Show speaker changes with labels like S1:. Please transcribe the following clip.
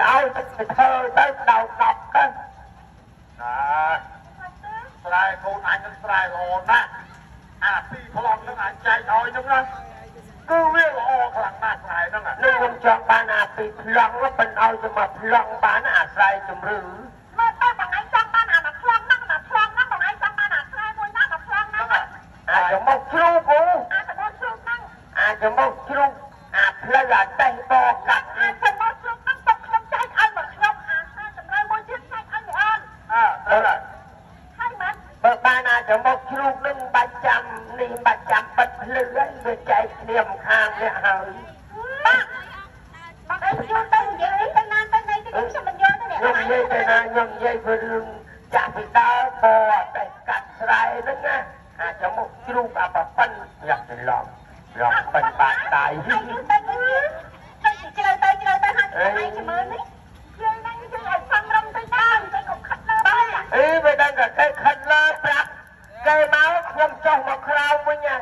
S1: ឲ្យទៅធ្វើទៅដៅ10ទៅ
S2: ណាស្រែកូនអញនឹងស្រែល្អណាស់អាពីរប្លង់នឹងអញចែកឲ្យហ្នឹងណាគឺវាល្អខ្លាំងណាស់ស្រែហ្នឹង
S1: នឹងខ្ញុំចង់បានអាពីរប្លង់នោះមិនឲ្យទៅមកប្លង់បានអាស្រ័យជំរឿ
S3: មើលទៅបងឯងចង់បានអាមួយប្លង់ហ្នឹងមួយប្លង់ហ្នឹងបងឯងចង់បានអាស្រែមួយណាមួយប្លង់ហ្នឹង
S1: អាចមកជ្រូកអូ
S3: អាសមុទ្រជ្រូកហ្នឹង
S1: អាចមកជ្រូកអាផ្លូវអាតេះបកាត់
S3: អាសមុទ្រជ្រូកហ្នឹងទុកខ្ញុំចែកឲ្យមកខ្ញុំអាស្រែចម្រើមួយទៀតចែកឲ្យអូន
S2: អើត្រូវហើយ
S3: ហើយមែន
S1: បើបានអាចមកជ្រូកនឹងបាច់ចាំនេះបាច់ចាំបិទភ្លឺហើយវាចែកគ្នាម្ខាងនេះហើយ
S3: បាទបងឯងយល់ទៅនិយាយទៅណាទៅណីទៅខ្ញុំមិនយល់ទេអ្នក
S1: ខ្ញុំនិយាយទៅណាខ្ញុំនិយាយពីរឿងចាក់ពីដើមបអាតេះកាត់ស្រែហ្នឹងណាអាចមកជ្រូកអាប្រប៉ិនយ៉ាប់ច្រឡំឡំប៉ិនបាក់ដៃ
S3: ហើយយល់ទៅទៅជ្រៅទៅជ្រៅទៅហើយឯងមើលនេះយើងហ្នឹងយើងឲ្យសំរំទៅតាមទៅកុំខិតលើបាទ
S1: អីវាដឹងតែគេខិតលើប្រាប់គេមកខ្ញុំចុះមកក្រៅវិញណា